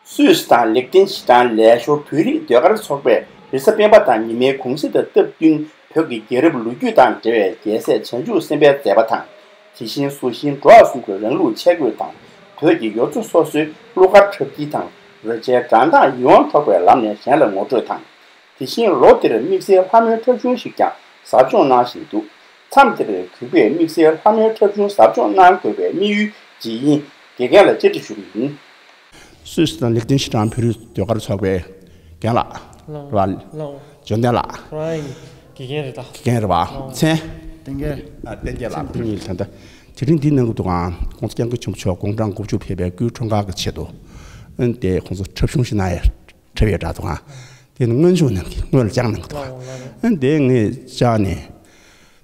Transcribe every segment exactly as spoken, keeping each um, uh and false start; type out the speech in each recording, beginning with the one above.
སུད་སི་དང་ལིག་ཏེན་ཤི་ཏན་ལས་ཞོར་བོད་རིགས་ཟློས་གར་ཚོགས་པས་རེས་གཟའ་སྤེན་པ་དང་ཉི་མའི་གུང་གསེང་དང་སྟབས་བསྟུན་བོད་ཀྱི་རྒྱལ་རབས་ལོ་རྒྱུས་དང་འབྲེལ་བའི་རྒྱལ་སྲས་བྱང་ཆུབ་སེམས་དཔའི་མཛད་པ་དང་། དེ་བཞིན་སོ་ཤིང་འགྲོ་བ་གསུམ་གྱི་རང་ལུགས་ཆས་གོས་དང་། བོད་ཀྱི་ཡུལ་གྲུ་སོ་སོའི་གླུ་གར་འཁྲབ་སྟོན་དང་། རོལ་ཆའི་སྒྲ་གདངས་ཡིད་དབང་འཕྲོག་པའི་ལམ་ནས་གཞན་ལ་ངོ་སྤྲོད་དང་། དེ་བཞིན་ལོ་འདིར་དམིགས་བསལ་ལྷ་མོའི་འཁྲབ་གཞུང་ཞིག་ཀྱང་ཟབ་སྦྱོང་གནང་བཞིན་འདུག་མཚམས་འདིར་གུས་པས་དམིགས་བསལ་ལྷ་མོའི་འཁྲབ་གཞུང་ཟབ་སྦྱོང་གནང་དགོས་པའི་དམིགས་ཡུལ་ཇི་ཡིན་དགེ་རྒན་ལ་བཅར་འདྲི་ཞུ་གི་ཡིན། སུད་སི་དང་ལིག་ཏེན་ཤི་ཏན་བོད་རིགས་ཟློས་གར་ཚོགས་པའི་རྒན་ལགས། ལགས། རེད་བ། ལགས། འཇོན་ལྡན་ལགས། ཁོ་རང་དགེ་རྒན་རེད་ད། དགེ་རྒན་རེད་བ། ལགས། མཚན། བསྟན་རྒྱལ། ཨ། བསྟན་རྒྱལ་ལགས། ཁོ་གཉིས་ད་ལྟ་དེ་རིང་འདི་གནང་གི་འདུག་ག ༸གོང་ས་༸སྐྱབས་མགོན་ཆེན་པོ་མཆོག་དགུང་གྲངས་དགུ་བཅུ་ཕེབས་པའི་སྐུའི་འཁྲུངས་སྐར་གྱི་ཆེད་དུ། ཨ་ནི་དེ་ཁོང་ཚོ་འཁྲབ་གཞུང་ཞིག་གནང་ཡས་འཁྲབ་ཡས་འདྲ་འདུག་ག་དེ་ནི་སྔོན་འཇུག་གནང་གི། སྔོན་ལ་སྦྱང་གནང་གི་འདུག་ག་ཨ་ནི་དེ་ངས་སྦྱངས་ནས།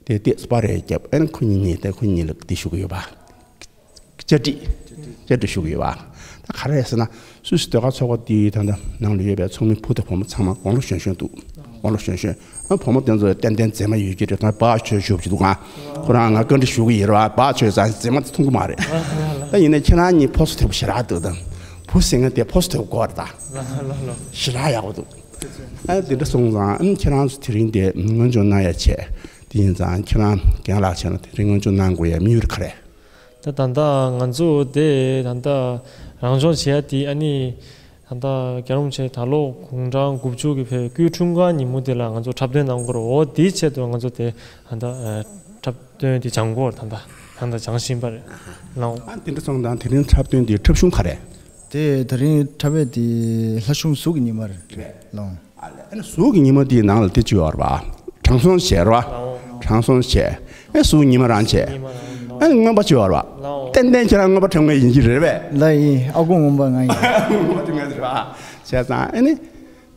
དེ་ཏོག་ཙམ་པར་རེ་བརྒྱབ། ཨ་ནི་ཁོ་གཉིས་ནས་དེ་ཁོ་གཉིས་ལ་འདི་ཞུ་གི་ཡོད་པ། བཅར་འདྲི། བཅར་འདྲི་ཞུ་གི་ཡོད་པ། ད་ག་རེ་རེད་ཟེར་ན། སུད་སི་ཟློས་གར་ཚོགས་པ་འདིའི་ད་ལྟ་ནང་ལ་ཡོད་པའི་ཚོགས་མི་བུ་དང་བུ་མོ་ཚང་མ་དགུང་ལོ་གཞོན་གཞོན་འདུག་དགུང་ལོ་གཞོན་གཞོན། ཨ། བུ་མོ་དེ་ཚོ་ཏན་ཏན་མཛེས་མ་ཡོད་ཀྱི་རེད། ད་བག་ཆོས་ཞུ་བ་ཅིག་འདུག་ག་ཁོ་རང་ང་བཀའ་འདྲི་ཞུ་གི་ཡིན་རེད་བ། བག་ཆོས་ཙང་མཛེས་མ་དེ་མཐོང་གི་མ་རེད། ད་ཡིན་ནའི་ཁྱེད་རང་གཉིས་ཕོ་སི་ཊིབ་ཞེ་དྲག་འདུག་ད་བུ་ཟེར་མཁན་དེ་ཕོ་སི་ཊིབ་དགོས་རེད་ད། ཞེ་དྲག་ཡག་པོ་འདུག་ཨ། དེ་འདྲ་སོང་ཙང་། ཨ། ཁྱེད་རང་ཚོ་དེ་རིང་དེ་སྔོན་འཇུག་གནང་ཡ་བྱས། དེ་ཡིན་ཙང་ཁྱེད་རང་རྒན་ལགས་བྱས་ན་དེ་རིང་སྔོན་འཇུག་གནང་དགོས་ཡ་དམིགས་ཡུལ་ག་རེ། ད་ད་ལྟ་ང་ཚོ་དེ་ད་ལྟ་རང་སྦྱོང་བྱེད་ཡ་དེ། ཨ་ནི་ད་ལྟ་རྒྱལ་བ་རིན་པོ་ཆེ་ད་ལོ་དགུང་གྲངས་དགུ་བཅུ་གི་ཕེབས་པའི་སྐུའི་འཁྲུངས་སྐར་ཉིན་མོ་དེ་ལ་ང་ཚོ་འཁྲབ་སྟོན་གནང་དགོས་རེད། འོ་དེའི་ཆེད་དུ་ང་ཚོ་དེ་ད་ལྟ་འཁྲབ་སྟོན་དེ་སྦྱང་དགོས་རེད། ད་ལྟ་ད་ལྟ་སྦྱང་བཞིན་པ་རེད། ལགས། ཨ། དེ་འདྲ་སོང་ཙང་དེ་རིང་འཁྲབ་སྟོན་དེ་འཁྲབ་གཞུང་ག་རེ། དེ་དེ་རིང་འཁྲབ་པའི་དེ་ལྷ་གཞུང་གཟུགས་ཀྱི་ཉི་མ་རེད། རེད། ལགས། ཨ་ལས། ཨ་ནི་གཟུགས་ཀྱི་ཉི་མ་དེའི་ནང་ལ་དེ་ཅི་ཡོད་རེད་བ། དྲང་སྲོང་བྱས་རེད་བ། ལའོ། དྲང་སྲོང་བྱས། ཨེ། གཟུགས་ཉི་མ་རང་བྱས། ཉི་མ་རང་། ཨ་ནི་རྔོན་པ་ཅི་ཡོད་རེད་བ། ལའོ། ཏན་ཏན་ཁྱེད་རང་རྔོན་པ་འཁྲབ་མཁན་ཡིན་གྱི་རེད་པས། ལགས་ཡིན། ཨ་ཁུ་རྔོན་པ་ང་ཡིན། རྔོན་པ་འཁྲབ་མཁན་རེད་བ། བྱས་ཙང་ཨ་ནི།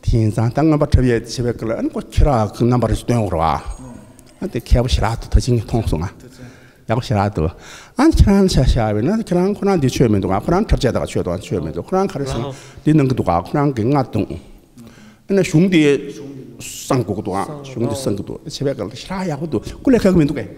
དེ་ཡིན་ཙང་ད་རྔོན་པ་འཁྲབ་ཡས་བྱེད་པའི་སྐབས་ལ། ཨ་ནི་ཁོ་ཁྱེད་རང་གི་རྣམ་པ་རེ་ཞིག་སྟོན་དགོས་རེད་བ། ཨ། དེ་མཁས་པོ་ཞེ་དྲག་འདུག་ད་ཅི་ངས་མཐོང་སོང་ང་། ཡག་པོ་ཞེ་དྲག་འདུག་ཨ་ནི་ཁྱེད་རང་ཆ་བཞག་པ་ཡིན་ན། ཁྱེད་རང་ཁོ་རང་འདི་ཆོས་མི་འདུག་ག་ཁོ་རང་འཁྲབ་ཆས་དང་ཆོས་དང་ཆོས་མི་འདུག་ཁོ་རང་ག་རེ་ཟེར་ན། ལའོ། འདི་གནང་གི་འདུག་ག་ཁོ་རང་གིས་རྔ་བརྡུང་། ཨ་ནི་གཞུང་འདི་གསང་དགོས་ཀྱི་འདུག་ཨ། གཞུང་འདི་གསང་གི་འདུག་བྱས་པའི་སྐབས་ལ་ཞེ་དྲག་ཡག་པོ་འདུག་སྐུ་ལས་ཁག་གི་མི་འདུག་གས།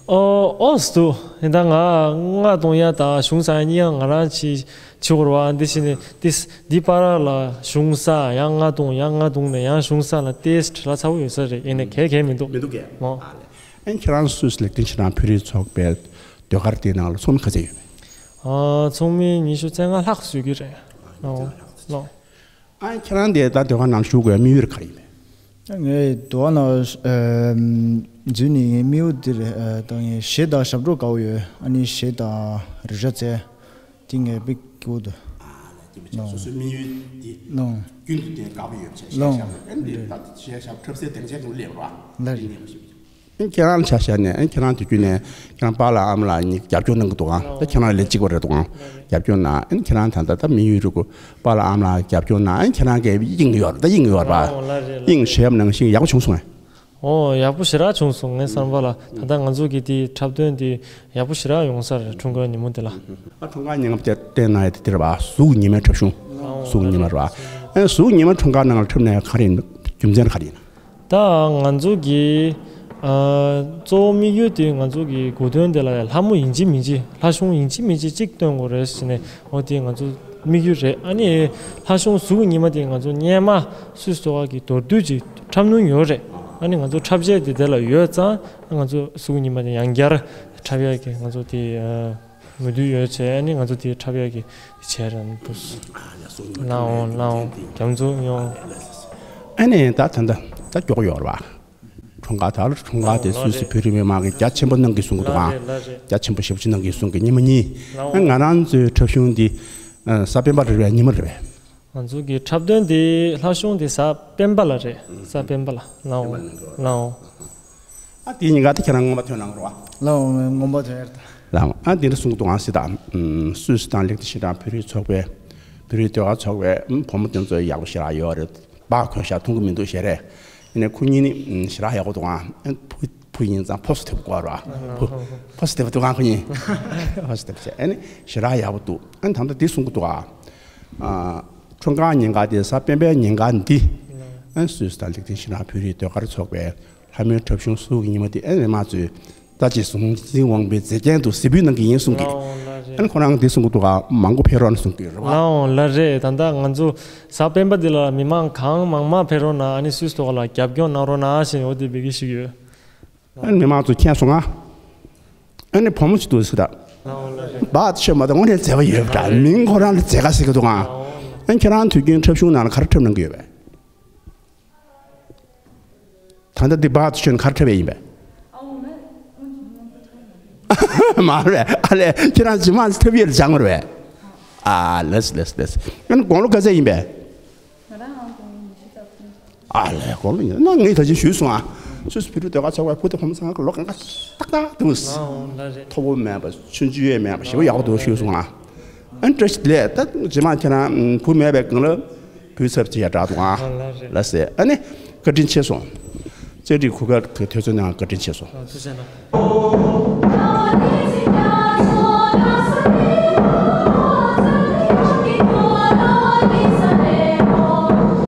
ཨོ། ཨོ་སི་འདུག་ཡིན་ད་ང་རྔ་བརྡུང་ཡ་དང་གཞུང་གསང་ཡ་གཉིས་ཀ་ང་རང་བྱེད་བྱེད་དགོས་རེད་བ། འདི་བྱས་ནས་འདི་འདི་བར་ལ་གཞུང་གསང་ཡང་རྔ་བརྡུང་ཡང་རྔ་བརྡུང་ནས་ཡང་གཞུང་གསང་ལ་ཏོག་ཙམ་བྲེལ་བ་ཚ་པོ་ཡོད་ས་རེད། ཡིན་ནའི་གལ་གལ་མི་འདུག་མི་འདུག་གས། ཨོ། ཨ་ལས། ཨ་ནི་ཁྱེད་རང་སུད་སི་ལིག་ཏེན་ཤི་ཏན་བོད་རིགས་ཚོགས་པའི་ཟློས་གར་དེའི་ནང་ལ་ཚོགས་མི་ག་ཚད་ཡོད་མེད། ཨ། ཚོགས་མི་ཉི་ཤུ་རྩ་ལྔ་ལྷག་བཟོ་གི་རེད། ཨོ། ལགས། ཨ། ཁྱེད་རང་དེ་ད་ཟློས་གར་ནང་ཞུགས་དགོས་དམིགས་ཡུལ་ག་རེ་ཡིན་པས། ངས་ཟློས་གར་ནང་འཛུལ་ནས་དམིགས་ཡུལ་འདི་རེད། ཨ། ད་ངས་གཞས་དང་ཞབས་བྲོ་དགའ་པོ་ཡོད། ཨ་ནི་གཞས་དང་རོལ་ཆ་རྩེད། དེ་ངས་དཔེ་དགའ་པོ་འདུག་ཨ་ལས། དེ་མི་ཆགས་སོ་སོའི་དམིགས་ཡུལ་འདི། ལགས། རྒྱུན་དུ་དེ་དགའ་པོ་ཡོད་པ་བྱས། ལགས། གཞས་ཞབས་བྲོ་དེ་འདྲ་ད་གཞས་ཞབས་འཁྲབ་སའི་སྡིངས་ཆའི་ནང་སླེབས་པ་རེད། ལགས་རེད། དེ་ངས་མ་ཤེས་པ། ཁྱེད་རང་ཆ་བཞག་ནས། ཁྱེད་རང་དུས་རྒྱུན་ནས་ཁྱེད་རང་པཱ་ལགས་ཨ་མ་ལགས་གཉིས་རྒྱབ་སྐྱོར་གནང་གི་འདུག་ག་ད་ཁྱེད་རང་ལས་གཅིག་པ་རེད་འདུག་ག་རྒྱབ་སྐྱོར་གནང་། ཨ་ནི་ཁྱེད་རང་ད་ལྟ་ད་དམིགས་ཡུལ་རེད་གོ། པཱ་ལགས་ཨ་མ་ལགས་རྒྱབ་སྐྱོར་གནང་། ཨ་ནི་ཁྱེད་རང་གིས་དབྱིངས་ཡོད་རེད། ད་དབྱིངས་ཡོད་རེད་པ། ཨོ། ལགས་རེད། ལགས། དབྱིངས་ཞེས་པ་ནང་བཞིན་ཡག་པོ་བྱུང་སོང་ངས། ཨོ། ཡག་པོ་ཞེ་དྲག་བྱུང་སོང་ངས་བསམ་པ་ལ། ད་ལྟ་ང་ཚོ་གི་དེ་འཁྲབ་སྟོན་དེ་ཡག་པོ་ཞེ་དྲག་ཡོང་ས་རེད། འཁྲུངས་སྐར་ཉིན་མོ་དེ་ལ། ཨ། འཁྲུངས་སྐར་ཉིན་མོ་དེ་བསྟན་གནང་ཡ་དེ་དེ་རེད་པ། གཟུགས་ཉི་མའི་འཁྲབ་གཞུང་། ཨོ། གཟུགས་ཉི་མ་རེད་པ། ཨ། གཟུགས་ཉི་མ་འཁྲུངས་སྐར་ནང་ལ་འཁྲབ་ནས་ག་རེ་ཡིན། རྒྱུ་མཚན་ག་རེ་ཡིན། ད་ང་ཚོ་གི། ཨ། གཙོ་བོ་དམིགས་ཡུལ་དེ་ང་ཚོ་གི་དགོས་དོན་དེ་ལ་ཡང་ལྷ་མོ་ཡིན་གཅིག་མིན་གཅིག་ལྷ་གཞུང་ཡིན་གཅིག་མིན་གཅིག་གཅིག་སྟོན་དགོས་རེད་ཟེར་ནས། འོ་དེ་ང་ཚོ་དམིགས་ཡུལ་རེད། ཨ་ནི་ལྷ་གཞུང་གཟུགས་ཉི་མ་དེ་ང་ཚོ་སྔོན་མ་སུད་སི་ཟློས་གར་གྱི་མདོར་བསྡུས་ཅིག་འཁྲབ་སྣོན་ཡོད་རེད། ཨ་ནི་ང་ཚོ་འཁྲབ་ཆས་དེ་དེ་ལ་ཡོད་ཙང་། ང་ཚོ་གཟུགས་ཉི་མ་དེ་ཡང་བསྐྱར་འཁྲབ་ཡག་གི་ང་ཚོ་དེ། ཨ། མོས་མཐུན་ཡོད་བྱས། ཨ་ནི་ང་ཚོ་དེ་འཁྲབ་ཡག་གི་བྱས་རན་འདུག་ལའོ། ལའོ། རྒྱ་མཚོ་ཡོང་། ཨ་ནི་ད་ད་ད་ད་མགྱོགས་ཡོད་རེད་པ། འཁྲུངས་སྐར། ད་ལོ་འཁྲུངས་སྐར་དེ་སུད་སི་བོད་རིགས་མི་མང་གིས་རྒྱ་ཆེན་པོ་གནང་གི་གསུང་གི་འདུག་ཨང་། ལགས་རེད། ལགས་རེད། རྒྱ་ཆེན་པོ་ཞེ་པོ་ཅིག་གནང་གི་གསུང་གི། ཉི་མ་གཉིས། ལའོ། ཨ། ང་རང་ཚོའི་འཁྲབ་གཞུང་འདི། ཨ། གཟའ་སྤེན་པ་རེད་པས། ཉི་མ་རེད་པས། ང་ཚོ་གི་འཁྲབ་སྟོན་དེ་ལྷ་གཞུང་དེ་གཟའ་སྤེན་པ་ལ་རེད། གཟའ་སྤེན་པ་ལ། ལའོ། སྤེན་པ་ལ་གནང་གི་རེད། ལའོ། ཨ། དེ་ཉིན་ག་དེ་ཁྱེད་རང་རྔོན་པ་ཐོན་གནང་གི་རེད་པ། ལའོ། རྔོན་པ་ཐོན་ཡར་ད། ལའོ། ཨ། དེ་འདྲ་གསུང་གི་འདུག་ཨང་། སི་ད། ཨམ། སུད་སི་དང་ལིག་ཏེན་ཤི་ཏན་བོད་རིགས་ཚོགས་པའི། བོད་རིགས་ཟློས་གར་ཚོགས་པའི། ཨམ། བུ་མོ་དེ་ཚོ་ཡག་པོ་ཞེ་དྲག་ཡོད་རེད། སྦག་གོན་ཤག་མཐོང་གི་མི་འདུག་ཞེས་རེད། ཡིན་ནའི་ཁོ་གཉིས་ནི། ཨམ། ཞེ་དྲག་ཡག་པོ་འདུག་ཨང་། ཨ། བུ་བུ་ཡིན་ཙང་ཕོ་སི་ཊིབ་དགོས་རེད་པ། ཕོ་ཕོ་སི་ཊིབ་འདུག་ཨང་། ཁོ་གཉིས་ཕོ་སི་ཊིབ་བྱས། ཨ་ནི་ཞེ་དྲག་ཡག་པོ་འདུག་ཨ་ནི་ད་ལྟ་འདི་གསུང་གི་འདུག་ཨ། ཨ། འཁྲུངས་སྐར་ཉིན་ག་དེ། གཟའ་སྤེན་པའི་ཉིན་ག་འདི། ཨ། སུད་སི་དང་ལིག་ཏེན་ཤི་ཏན་བོད་རིགས་ཟློས་གར་ཚོགས་པའི་ལྷ་མོའི་འཁྲབ་གཞུང་གཟུགས་ཀྱི་ཉི་མ་དེ། ཨ། མི་མང་ཚོས་ད་ཅི་གཟུང་འཛིན་དབང་པོའི་མཛེས་རྒྱན་དུ་གཟིགས་འབུལ་གནང་གི་ཡིན་གསུང་གི། ལའོ། ལགས་རེད། ཨ་ནི་ཁོ་རང་འདི་གསུང་གི་འདུག་ག་མང་པོ་ཕེབས་རོགས་གནང་གསུང་གི་རེད་བ། ལའོ་ལ་རེད། ད་ལྟ་ང་ཚོ་གཟའ་སྤེན་པ་འདི་ལ་མི་མང་གང་མང་མང་ཕེབས་རོགས་གནང་། ཨ་ནི་སུད་སི་ཐོག་ལ་རྒྱབ་སྐྱོར་གནང་རོགས་གནང་ཞེས་འོ་དེ་འབོད་སྐུལ་ཞུ་གི་ཡོད། ཨ་ནི་མི་མང་ཚོ་མཁྱེན་སོང་ང་། ཨ་ནི་བུ་མོ་ཅིག་འདུག་ཟེར་ད། ལའོ་ལ་རེད། བག་ཆེ་མ་གཏོགས་དངོས་གནས་མཛེས་པ་ཡོད་པ་འདྲ། མིང་ཁོ་རང་ལ་མཛེས་དགའ་ཟེར་གི་འདུག་ག་ཨ་ནི་ཁྱེད་རང་དུས་རྒྱུན་འཁྲབ་གཞུང་ནང་ལ་ག་རེ་འཁྲབ་གནང་གི་ཡོད་པས། ད་ལྟ་འདི་བག་ཏུ་ཆོད་ནས་ག་རེ་འཁྲབ་ཡས་ཡིན་པས། མ་རེད། ཨ་ལས་ཁྱེད་རང་རྗེས་མ་འཁྲབ་ཡས་ལ་སྦྱང་དགོས་རེད་པས། ཨ་ལས་ལས་ལས། ཨ་ནི་དགུང་ལོ་ག་ཚད་ཡིན་པས། ང་རང་ཨང་དགུང་ལོ་ཉི་ཤུ་རྩ་གསུམ། ཨ་ལས་དགུང་ལོ་ཉི་ཤུ་ན་ངས་ད་ཅི་ཞུས་སོང་ཨ། སུད་སི་བོད་ཕྲུག་ཟློས་གར་ཚོགས་པའི་བུ་དང་བུ་མོ་ཚང་མ་ལོ་གང་ག་ཏག་ཏག་འདུག་ཨ་འོ་ལ་རེད། མཐོ་པོ་མེད་པ་ཆུང་ཆུང་ཡས་མེད་པ་ཞེ་པོ་ཡག་པོ་འདུག་ཞུས་སོང་ཨ། ཨ་ནི་བཀྲ་ཤིས་བདེ་ལེགས། ད་རྗེས་མ་ཁྱེད་རང་བུ་མེད་པའི་སྒང་ལ་བུའི་ཚབ་བྱེད་ཡ་དྲག་འདུག་ཨ། ཨ་ལ་རེད། ལ་ཟེར། ཨ་ནི་བཀའ་དྲིན་ཆེ་སོང་། གཅེས་འདྲིས་གུར་དཀར་གྱི་དུས་ཚོད་ནང་བཀའ་དྲིན་ཆེ་སོང་། ཨ་ཐུགས་རྗེ་གནང་།